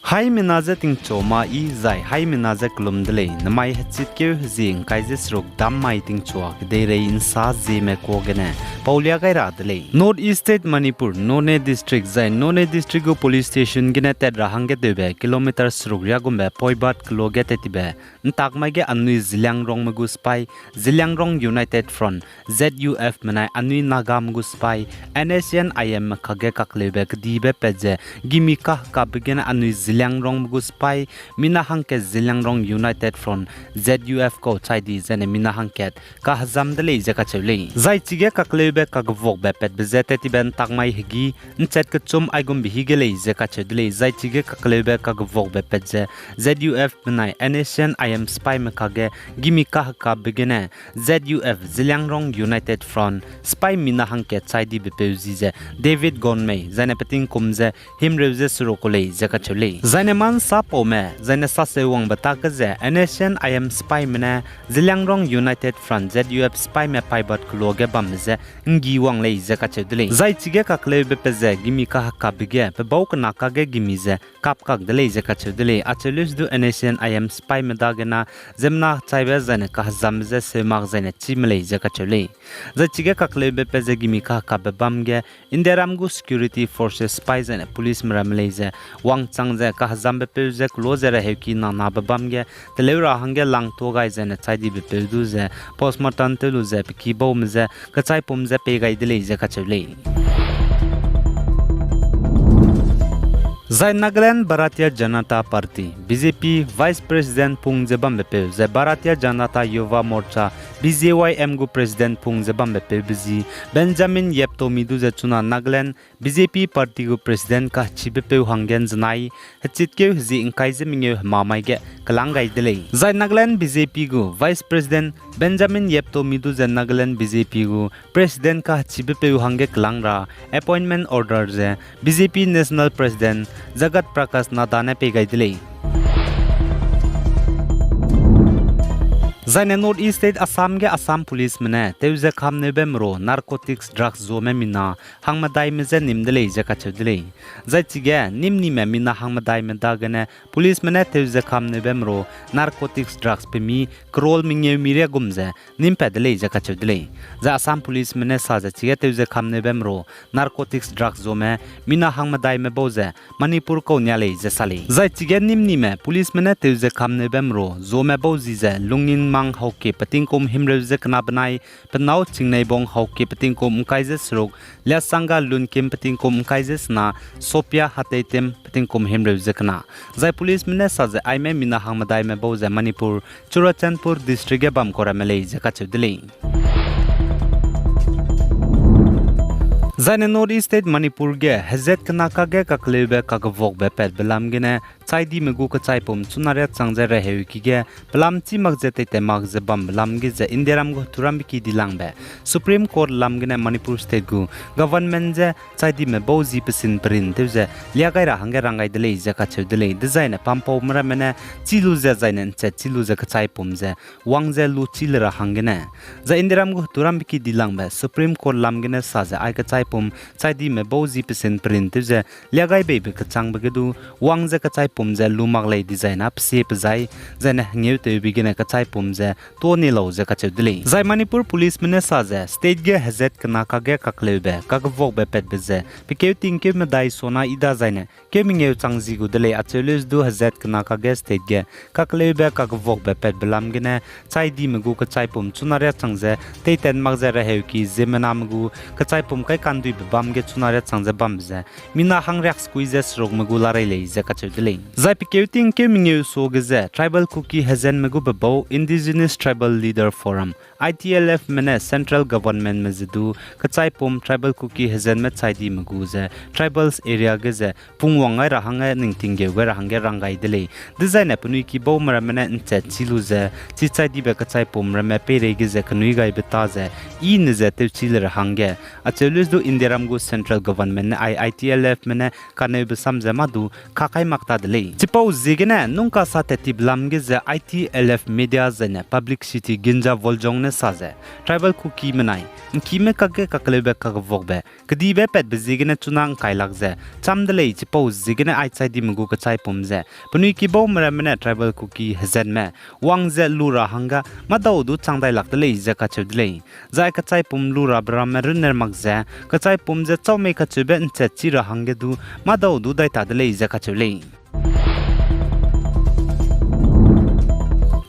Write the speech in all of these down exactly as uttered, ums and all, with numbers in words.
Haimena je tingchu ma i zai haimena je kelum de lei, namai hechitkeu hezie ngkai ze seruk dam mai tingchua kedeirei nsa zieme kuâ gene paulia gai ra de lei. North East State Manipur, Noney District zai Noney District gu police station gene tat ra hangge tewbe kilometer seruk riagumbe Poibat keloa ge tat tibe ntak mai ge anui Zeliangrongme gu sipai, Zeliangrong United Front, Z U F menai anui Nagame gu sipai, N S C N I M me kakge kakleube kedibe pat ze, gimi kahekapbe gene anui Zeliangrongme gu sipai, mina hangkat Zeliangrong United Front, Z U F kau chai di zene mina hangkat kahezam de lei ze kacheu lei. Zai chige kakleube kakevuakbe patbe je tat tibe ntak mai hegî, nchat kechum aigumbe hî ge lei ze kacheu de lei. Zai chige kakleube kakevuakbe pat ze, Z U F menai N S C N I M sipaime kakge gimi kahekapbe gene, Z U F Zeliangrong United Front sipai mina hangkat chai dibe peu zi ze, David Gonmei, zaine petingkum ze himreu ze seruk ku lei ze kacheu lei. Zaine mâ nsapaume, zaine saseu wangbe tak ge ze, N S C N I M sipaime ne, Zeliangrong United Front, Z U F sipaime Poibat keloa ge bambe ze, nggi wang lei ze kacheu de lei. Zai chige kakleube pat ze, gimi kahekapbe ge, pebau kena kakge gimi ze, kapkak de lei ze kacheu de lei. Acheu leuse du N S C N I M sipaime dagene, ziemmena chaibe zaine kahezambe je seumak zaine chîme lei ze kacheu lei. Zai chige kakleube pat ze gimi kahekapbe bam ge, Indiaram gu security forces sipai zaine policeme ramme lei ze, wangchang ze kahezambe peu ze keloa ze reheuki nanabe bam ge, teleu ra hangge langtua gai zaine chai dibe peu du ze, postmortem tew lu ze peki baume je, kechaipum ze pei gai de lei ze kacheu lei. Zai Nagaland Bharatiya Janata Party, B J P Vice President pung ze bambe peu, zai Bharatiya Janata Yuva Morcha, B J Y M gu President pung ze bambe peube zi, Benjamin Yeptomi du ze chuna Nagaland B J P Party gu President kachibe peu hangge nzenai, hechitkeu hezie ngkai ze mengeu hema mai ge kelang gai de lei. Zai Nagaland B J P gu Vice President Benjamin Yeptomi du ze Nagaland B J P gu President kachibe peu hangge kelang ra appointment order ze B J P National President Jagat Prakash Nadda ne pei gai de lei. Zaine North East State Assam ge Assam policeme ne tewze kamneube mero narcotics drugs zuame mina hangmedaime je nîm de lei ze kacheu de lei. Zai chige nîm nime mina hangmedaime dagene policeme ne tewze kamneube mero narcotics drugs pemi crore mengeu mi riagum ze nîm pat de lei ze kacheu de lei. Zai Assam policeme ne sa ze chige tewze kamneube mero narcotics drugs zuame mina hangmedaime bau ze Manipur kau nia lei ze sa lei. Zai chige nîm nime policeme ne tewze kamneube mero zuame bau zi ze Lungin Mang Hauke petingkum himreu ze kena benai, penâu Chingneibong Hauke petingkum ngkai ze seruk, Liasanga Lunkim petingkum ngkai ze sena, Sophia Hateitem petingkum himreu ze kena. Zai policeme ne sa ze aime mina hangmedaime bau ze Manipur, Churachandpur District ge bam kau ramme lei ze kacheu de lei. Zaine North East State Manipur ge hezat kena kakge kakleube kakevuakbe patbe lam gene, chaidime gu kechaipum chuna riak chang ze reheuki ge, pelam chî mak ze teitat mak ze bambe lam ge ze Indiaram gu heturambeki dilangbe Supreme Court lam gene Manipur State gu government je chaidime bau zi pesin perin tew ze lia gai ra hangge rang gai de lei ze kacheu de lei. Dezaine pampaume ramme ne chî lu ze zaine nchat chî lu ze kechaipum ze wang ze lu chî le ra hanggene, zai Indiaram gu heturambeki dilangbe Supreme Court lam gene sa ze ai kechaipum chaidime bau zi pesin perin tew ze lia gai beibe kechangbe ge du wang ze kechaipum ze lu mak lei dizai na pesie pezai, zaine hengeu tewbe gene kechaipum ze tuâ ni lau ze kacheu de lei. Zai Manipur policeme ne sa ze state ge hezat kena kakge kakleube kakevuakbe patbe ze pe keu tingkeu medai sona i da zaine keu mengeu chang zi gu de lei. Acheu leuse du hezat kena kakge state ge kakleube kakevuakbe patbe lam gene chaidime gu kechaipum chuna riak chang ze teitat mak ze reheuki ziemmename gu kechaipum kaikanduibe bam ge chuna riak chang ze bambe ze mina hangriak sekui ze serukme gu larei lei ze kacheu de lei. Zai pe keu tingkeu mengeu suage ze Tribal Kuki hezatme gu bebau Indigenous Tribal Leader Forum, I T L Fme ne central governmentme ze du kechaipum tribal Kuki hezatme chai dime gu ze tribals area ge ze pungwang gai ra hangge ningting geu gai ra hangge rang gai de lei. Dezaine penui kibaume ramme ne ’nchat chi lu ze, chi chai dibe kechaipum ramme peireige ze kenui gaibe ta ze, i ne ze tewchi le ra hangge, acheu lu ze du Indiaram gu central government ne I T L Fme ne kaneube sam ze mâ du kakai mak ta de lei. Chipau ziegene nungkasa tat tibe lam ge ze I T L F media zaine publicity Ginja Woljong ne sa ze, tribal Kukime nai ’ngkime kakge kakleube kakevuakbe kedibe patbe ziegene chuna ’ngkai lak ze cham de lei. Chipau ziegene ai chai dime gu kechaipum ze penui kibaume ramme ne tribal Kuki hezatme wang ze lu ra hangge mâdau du chang dai lak de lei ze kacheu de lei. Zai kechaipum lu rabe ramme runne mak ze kechaipum ze chau mei kacheube ’nchat chi ra hangge du mâdau du dai ta de lei ze kacheu lei.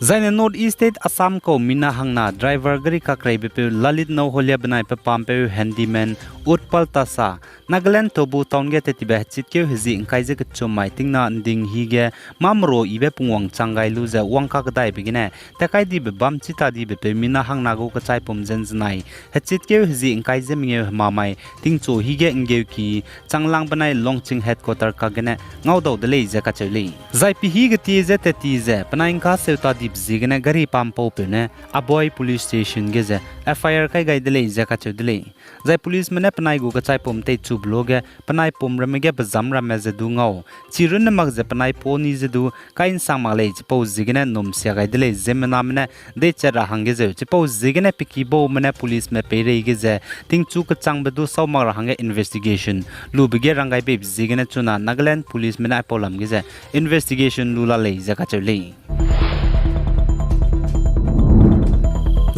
Zaine North East State Assam kau mina hangna driver gari kakreibepeu Lalit Nouholia benai pe pampeu handyman Utpal Tasa, Nagaland Tobu town ge tat tibe hechitkeu hezie ’ngkai ze kechum mai tingna ’nding hi ge mâ merua yibe pungwang chang gai lu ze wang kakdaibe gene tat kai dibe bam chi ta dibepeu mina hangna gu kechaipum ze ’nzenai hechitkeu hezie ’ngkai ze mengeu hemamai tingchu hi ge ’nggeuki Changlang benai Longching headquarter kagene ngaudau de lei ze kacheu lei. Zai pehî getie ze tat ti ze penai ’ngkaseu ta dibe ziegene gari pampaupeu ne Aboi Police Station ge ze F I R kai gai de lei ze kacheu de lei. Zai policeme ne penai gu kechaipum teichube luage penai pum ramme ge bezam ramme ze du ngau, chi runne mak ze penai pa ni ze du kai ’nsang mak lei, chipau ziegene num sia gai de lei, ziemmename ne deichat ra hangge zeu, chipau ziegene pe kibaume ne policeme peireige ze tingchu kechangbe du sau mak ra hangge investigation lube ge rang gai beibe ziegene chuna Nagaland policeme ne aipau lam ge ze investigation lu la lei ze kacheu lei.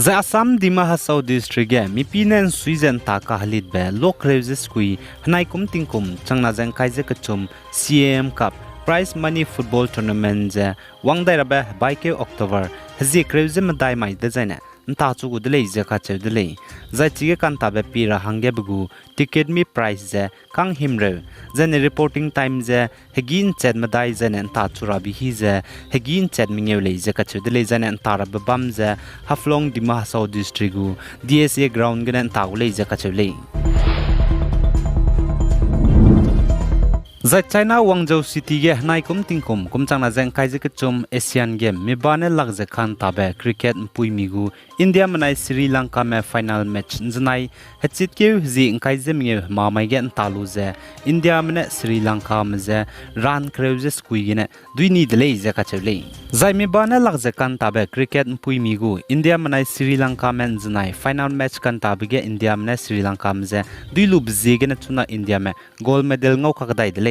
Zai Assam Dima Hasao District ge mipî ne ’nsui ze ’nta kahelitbe lok kereu ze sekui, henai kum tingkum changna ze ’ngkai ze kechum C A M Cup Prize Money Football Tournament ze wang dai rabe hebaikeu October hezie kereu ze medai mai dezaine ’nta chu gu de lei ze kacheu de lei. Zai chige kantabe pie ra hangge be gu ticketme price ze kang himreu, zaine reporting time ze hegî ’nchat medai zaine ’nta chu rabe hi ze hegî ’nchat mengeu lei ze kacheu de lei, zaine ’nta rabe bam ze Haflong Dima Hasao District gu D S A ground gene ’nta gu lei ze kacheu lei. Zai China Guangzhou City ge henai kum tingkum kum changna ze ’ngkai ze kechum Asian Game miba ne lak ze kantabe cricket ’mpuimi gu Indiame nai Sri Lankame final match ’nzenai hechitkeu hezie ’ngkai ze mengeu hemamai ge ’nta lu ze Indiame ne Sri Lankame ze run kereu ze sekui gene dui ni de lei ze kacheu lei. Zai miba ne lak ze kantabe cricket ’mpuimi gu Indiame nai Sri Lankame ’nzenai final match kantabe ge Indiame ne Sri Lankame ze dui lube ziegene chuna Indiame gold medal ngau kakdai de lei.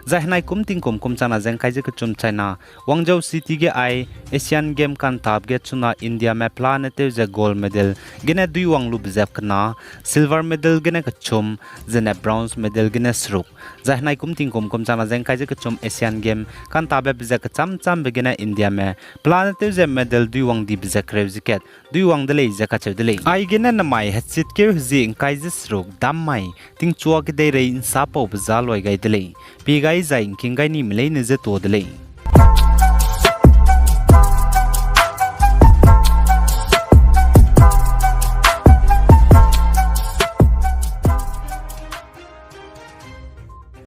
Zai henai kum tingkum kum changna ze ’ngkai ze kechum China Guangzhou City ge ai Asian Game kantabe ge chuna Indiame pelane tew ze gold medal gene dui wang lube ze kena, silver medal gene kechum, zene bronze medal gene seruk. Zai henai kum tingkum kum changna ze ’ngkai ze kechum Asian Game kantabe be ze kecham chambe gene Indiame pelane tew ze medal dui wang dibe ze kereu ze kat dui wang de lei ze kacheu de lei. Aigene namai hechitkeu hezie ’ngkai ze seruk dam mai tingchua kedeirei ’nsapaube za loi gai de lei. Pie gai zai ’ngking gai nime leine ze tuâ de lei.